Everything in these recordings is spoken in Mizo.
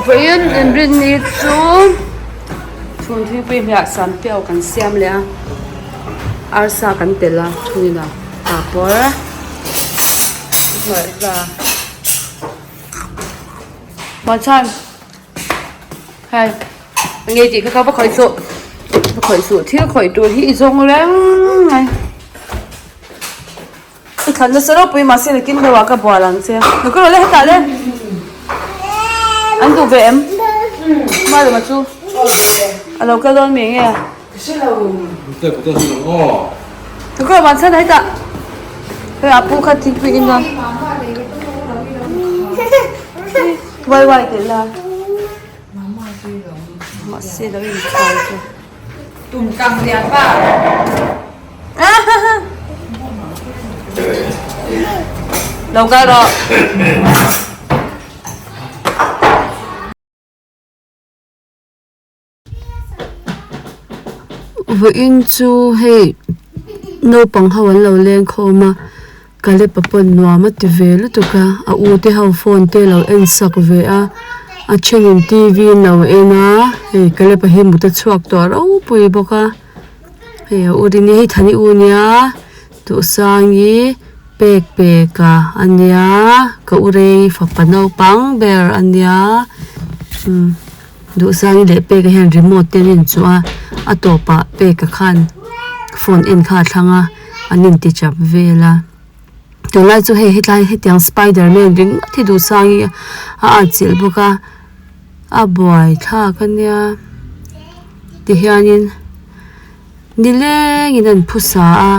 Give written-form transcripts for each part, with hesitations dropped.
Vawiin inrinni chu chhun thingpui hmeh ah sampiau kan siam leh a arsa kan telh a thunin a papawr hmarcha hmarcha hei enge tih kha ka va khawih suh va khawih suh thil khawih tur hi i zawng reng mai. I thlan nasa ropui mahse nakin deuh ah ka bual ang che. Ka rawn le hetah le. An duh ve em? Malawma chu a lo kal dawn mi nge? Ka rawn ban chhan hetah. Hei a pu kha thingpui in a. Wai wai teh la. Mahse lo inkhai chu. Tumkang lian pa. Lo kal rawh. Vawiin chu hei naupang ho an lo leng khawm a Kalepa pawn nuam a ti ve lutuk a a u te ho phone te lo en sak ve a a thenin t v an lo en a hei Kalepa hi mut a chhuak tawh ropui bawk a hei a u rin hi hei Thani u nia Duhsangi pek pek a ania ka u rei fapa naupang ber ania umm Duhsangi leh peka hian remote te an inchuh a a tawpah peka khan phone en kha a thlang a an inti chap vel a tunlai chu hei hetlai hetiang spider man ringawt hi Duhsangi a atchilh bawk a a buaithlak ania tihianin. Nilengin an phusa a,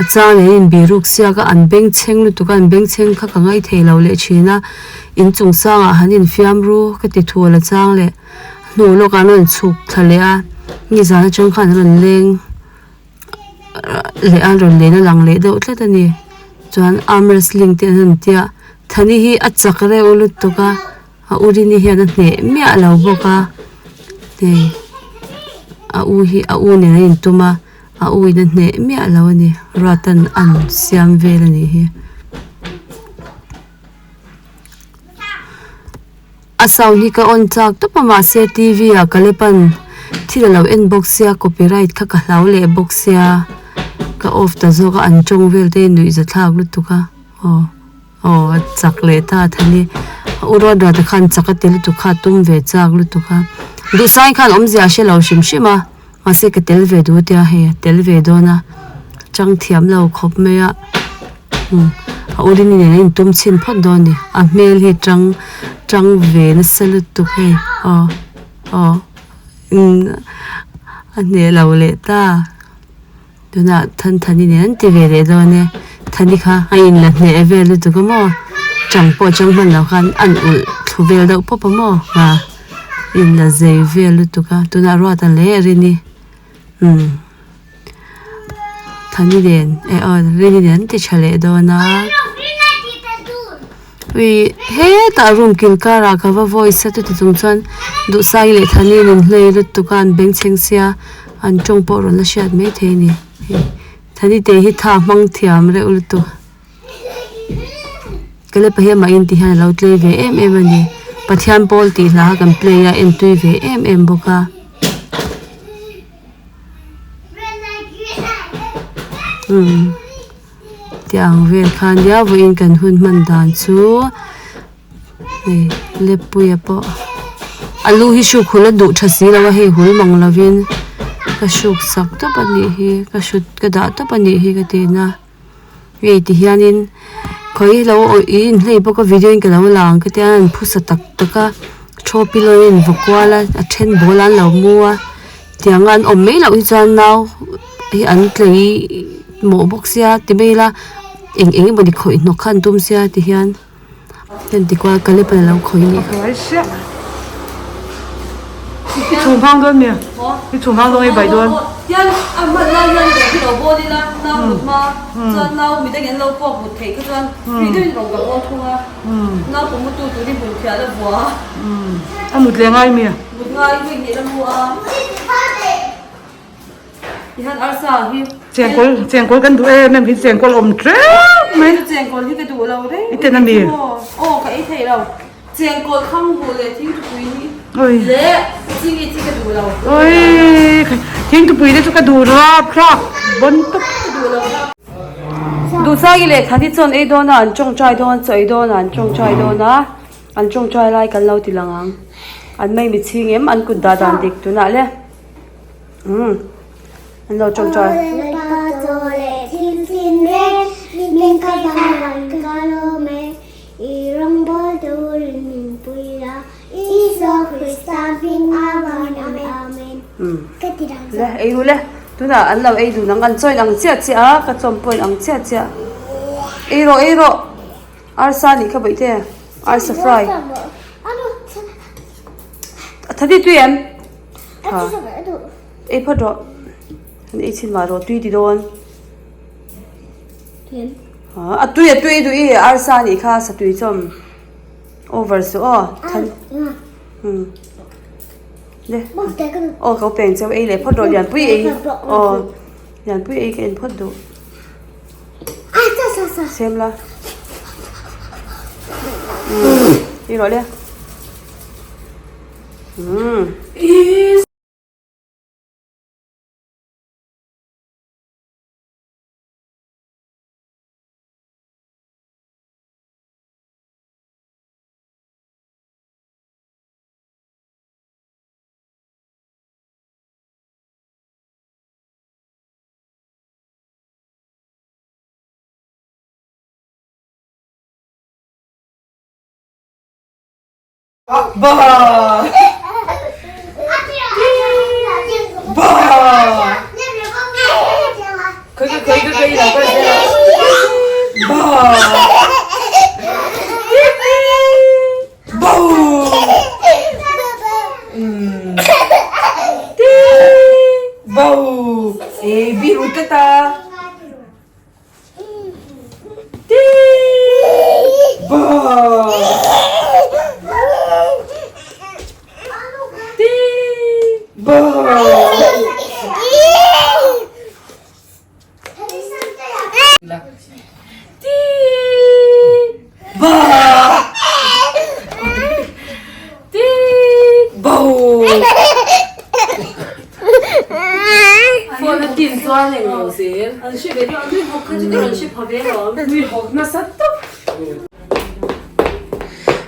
a chang leh an inbiruk siak a, an bengchheng lutuk a, an bengchheng kha ka ngaithei lo leh thin a, inchung sangah han infiam ru ka ti thul a chang leh hnu lawkah an rawn chhuk thla leh a, nizan atang khan an rawn leng leh a rawn len a lang leh deuh tlat a ni, chuan arm wrestling te an han tia, Thani hi a chak reuh lutuk a. A u Rini hian a hneh miah lo bawk a hei a u hi a u nen a intum a a u in a hneh miah lo a ni ruat an an siam vel a nih hi a sound hi ka on chak tawp a mahse t v ah ka lep an thil a lo en bawk sia copyright kha ka hlau leh bawk sia ka off ta zawk a an tawng vel te hi nuih za thlak lutuk a aw. Aw a chak leh ta a thani a u ruat ruat a khan chak a ti lutuk kha a tum ve chak lutuk a duhsai khan awmzia a hre lo hrim hrim a mahse ka tel ve duh tia hei a tel ve dawn a chang thiam lo khawp mai a umm a u rini nen an intum chhin phawt dawn a ni a hmel hi tang tang ve nasa lutuk hei aw aw umm a hneh lo leh ta. Tunah Thanthani nen an ti ve leh dawn e, Thani kha a in la hneh vel lutuk a maw, chang pawh chang hman loh khan an ulh thlu vel deuh pawp a maw ha in la zei vel lutuk a, tunah Ruata leh Rini umm Thani nen eh aw Rini nen an ti tha leh dawn a. Ui hetah room kil karah ka va voice a chuti chung chuan Duhsai leh Thani in hlei lutuk a an bengchheng sia an tawng pawh rawn la hriat maithei a ni hei Thani te hi tha hmang thiam reuh lutuk ka le pahia mah in ti hian a lo tlei ve em em a ni Pathian pawl tih hla kha kan play a en tui ve em em bawk a. Umm. Tiang vel khan nia vawiin kan hun hman dan chu hei leppuia pawh a lu hi hruk hul a duh tha si lo a hei hul mang lovin ka hruk sak tawp a nih hi ka hrut ka dah tawp a nih hi ka ti na hei ti hianin khawi lo awih ih inhlei bawk a video in ka lo la ang ka tia an phusa tak tak a thaw pillow in vaw kual a a then ball an lo mu a. Tiang an awm mai loh hi chuan nau hi an tlei mawh bawk sia ti mai ila eng eng emawni khawih hnawk kha an tum sia ti hian heng ti kual ka lep a lo khawih anih kha. I chhum hang dawn mi? I chhum hang dawn nge i bai dawn? Hian a hman lai hian rawng hi lo bawl ila nau mut hma chuan nau midang in lo puak mut theih kha chuan free deuhin rawng ka bawl thung a nau pawh mutu turin hmun thiah la vua. A mut leh ngai mi? Mut ngai hi hnih la mu a. Tihian arsa hi. Chengkawl chengkawl kan duh em em hi chengkawl awm teuh mai. Chengkawl hi ka duh lo reng. I ten a mi? Aw ka ei thei lo. Chengkawl thang buh leh thingthupui hi. Oi. Oi. Thingtupui te chu ka duh rap rap bon tawp. Duhsaki leh Thani chuan ei dawn a an tawngtai dawn chaw ei dawn a an tawngtai dawn a an tawngtai lai kan lo ti lang ang an mai mitchhing em an kut dah dan dik tunah le umm an lo tawngtai. I rawngbawl turin min pui la, Isua Krista hming avangin Amen. Amen. Ka ti dang Le, ei ru le. Tunah an lo ei dun ang, an chaw in ang chiah chiah a, ka chawm pawh in ang chiah chiah. Ei rawh, ei rawh. Arsa nih kha bawih te, arsa fry. Tha ti tui em? Ha. Ei phawt rawh. An ei chhin mah rawh, tui ti dawn. A tui a tui duh i arsa nih kha satui chawm over suh aw than um le aw ka peng cheu ei leh phawt rawh lianpui ei aw lianpui ei ka en phawt duh sem la um ei rawh le um.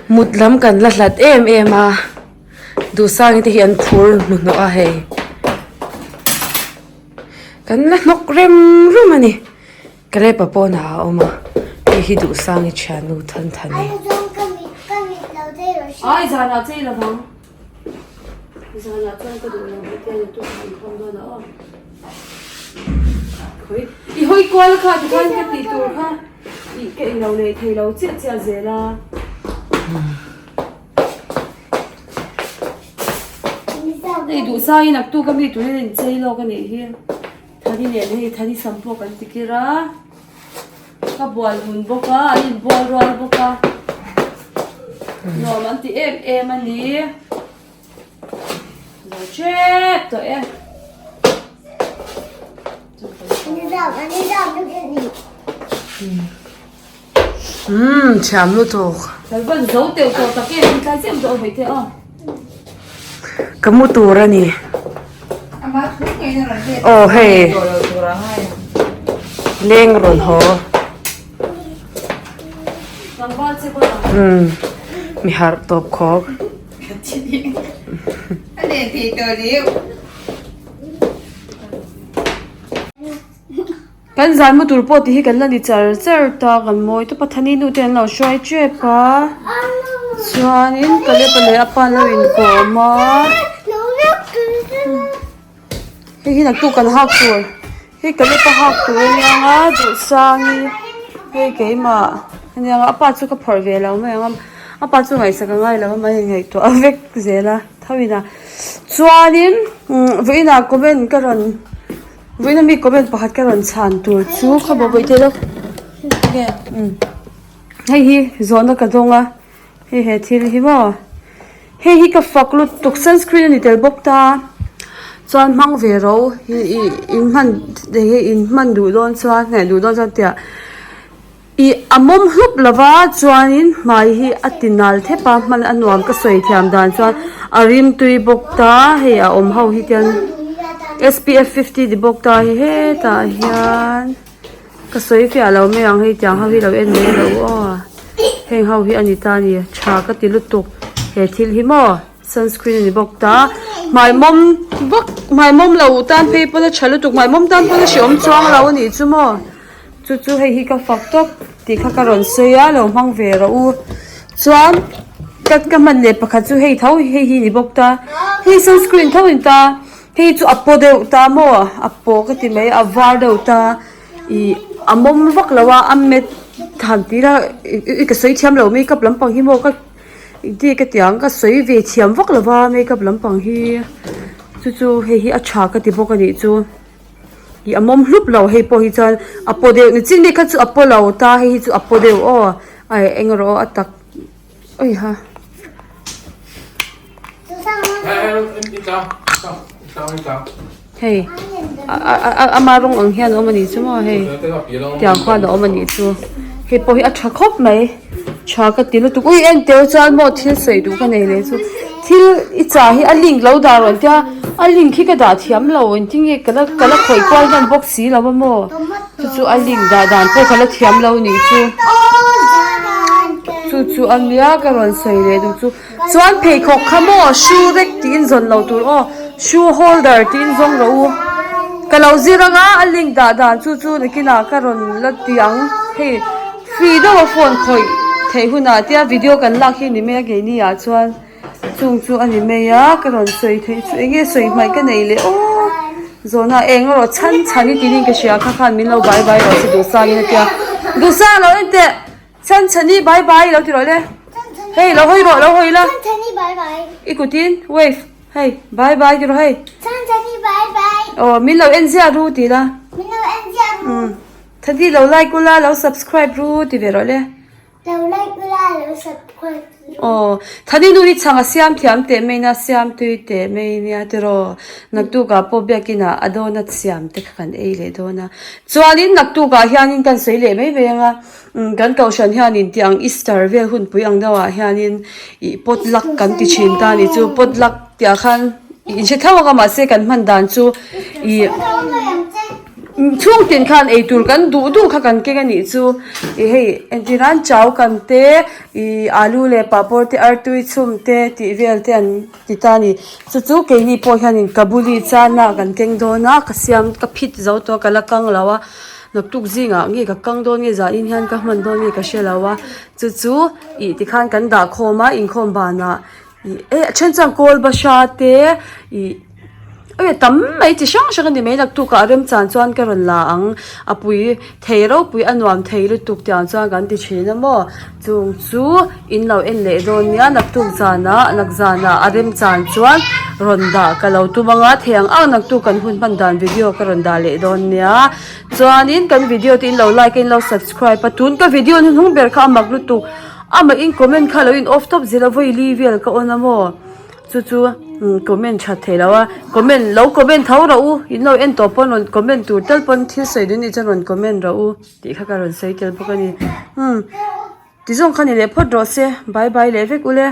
Mut lam kan la hlat em em a duhsang te hi an phur hnuhnawh a hei kan la hnawk rem rem a ni Caleb-a pawnah a awm a hei hi duhsangi thiannu than than a ni. Zanah chuan ka duh lo hei te tu kha inkhawm dawn a aw. Khawi i hawi kual kha tikhan ka tih tur kha i ka ilo leh thei lo chiah chiah zel a. Hei duh saiin naktuk ami turin a inchei lawk a nih hi. Thani nen hei thani sam pawh kan ti kir a. Ka bual dun bawk a, an inbual rual bawk a. Nuam an ti em em a ni. Lo tep tawh e. Umm thiam lutuk. Kan van zo teuh tawh tak em in tlai chiam tawh a vaih te aw. Ka mu tur a ni. Aw hei leng rawn haw. Umm mi harh tawp khawk. Kan zan mu tur pawh tih hi kan la ni char char ta kan mawi tawp a Thani nu te an lo hruai tep a chuanin Kalepa leh a pa an lo inkawm a hei hi naktuk kan hak tur hei Kalepa hak tur a nia nga Duhsangi hei keimah a nia nga a pa chu ka phawrh ve lo mai ang a a pa chu ngaihsak a ngai lo a mahni ngaihtuah vek zel a tho in a chuanin vawiinah comment ka rawn. Vawiin ami comment pakhat ka rawn chhan tur chu khaw bawh bawih thei lo hei hi zawhna ka dawng a hei he thil hi maw hei hi ka fak lutuk sunscreen a ni tel bawk ta chuan hmang ve ro in hman in hman duh dawn chuan hnaih duh dawn chuan tiah. Ih a mawm hlup lova chuanin hmai hi a ti nal thep a hman a nuam ka sawi thiam dan chuan a rim tui bawk ta hei a awm ho hi tian spf fifty ti bawk ta hi hetah hian ka sawi fiah lo mai ang hei tiang ho hi lo en mai lo aw heng ho hi a ni ta a ni tha ka ti lutuk he thil hi maw. Sunscreen a ni bawk ta. Hmai mawm vak hmai mawm lo tan phei pawn a tha lutuk hmai mawm tan pawn a hreawm chuang lo a nih chu maw chu chu hei hi ka fak tawp tih kha ka rawn sawi a lo hmang ve rawh u chuan ka ka hman leh pakhat chu hei tho hei hi a ni bawk ta hei sunscreen tho a ni ta hei chu a paw deuh ta maw a paw ka ti mai a var deuh ta ih a mawm vak lo a a met han tih ila ih ka sawi thiam lo makeup lampang hi maw ka. Engti ka ti ang ka sawi ve thiam vak lo va makeup lampang hi chu chu hei hi a tha ka ti bawk a nih chu ih a mawm hlup lo hei pawh hi chuan a paw deuh ni chin mi kha chu a paw lo ta hei hi chu a paw deuh aw a eng erawh a tak awiha. Hei ama rawng ang hian a awm a nih chu maw hei tiang khuan a awm a nih chu hei pawh hi a tha khawp mai tha ka ti lutuk ui en tel chuan maw thil sawi duh ka nei leh chu thil i chah hi a link lo dah rawn tia a link hi ka dah thiam lo engtin nge ka la ka la khawih kual hman bawk si lo a maw chu chu a link dah dan pawh ka la thiam lo a nih chu chu chu a nia ka rawn sawi leh duh chu. Chuan pheikhawk kha maw shoe rack tiin zawn loh tur aw shoe holder tiin zawng rawh u ka lo zir anga a link dah dan chu chu nakinah ka rawn la ti ang hei free deuh a phone khawih theih hunah tia video kan lak hi ni mai a keini ah chuan chung chu a ni mai a ka rawn sawi theih chu eng nge sawi hmaih ka nei leh aw zawhna eng erawh chhan chhan i tih in ka hria kha khan min lo bye bye rawh se duhsangin a tia duhsang lo en teh. Chhanchhani bye bye lo ti rawh le. Hei lo hawi rawh lo hawi la. Chhanchhani bye bye. I kutin wave hei bye bye ti rawh hei. Chhanchhani bye bye. Aw min lo en ziah ru ti la. Min lo en ziah ru. Um Thadi lo like ula lo subscribe ru ti ve rawh le. Lo like ula lo subscribe ru. Aw Thadi nu hi chhang a siam thiam teh mai nia siam tui teh mai nia tiraw naktukah pawh biakinah a donut siam te kha kan ei leh dawn a chuanin naktukah hianin kan sawi leh mai mai anga. Kan kohhran hianin tih ang Easter vel hunpui ang deuhah hianin ih potluck kan ti thin ta a ni chu potluck tih ah khan ih inhre theuh ang a mahse kan hman dan chu ih chhungtin khan eitur kan duh duh kha kan keng a nih chu ih hei entir nan chau kan te ih alu leh papawr te artui chhum te tih vel te an ti ta a ni chu chu keini pawh hianin kabuli chana kan keng dawn a ka siam ka phit zo tawh a ka la kang lo a. Naktuk zingah nge ka kang dawn nge zanin hian ka hman dawn nge ka hre lo a chu chu ih tikhan kan dah khawm a inkhawm banah ih eh a then chuan kawl bahra te ih eng tam mai chi hrang hrang a ni mai naktukah a remchan chuan ka rawn la ang a pui thei ropui a nuam thei lutuk tiang chuan kan ti thin a maw chung chu in lo en leh dawn nia naktuk zanah nak zanah a remchan chuan rawn dah ka lo tum ang a thei ang ang naktuk kan hun hman dan video ka rawn dah leh dawn nia chuanin kan video te in lo like a in lo subscribe a tun ka video hnuhnung ber kha a mak lutuk amah in comment kha lo in off tawp zel a vawi li vel ka on a maw chu chu comment that thei lo a comment lo comment tho rawh u in lo en tawh pawn rawn comment tur tal pawn thil sawi duh nih chuan rawn comment rawh u. Tih kha ka rawn sawi tel bawk a ni. Umm tizawng kha ni leh phawt rawh se. Bye bye leh vek ule.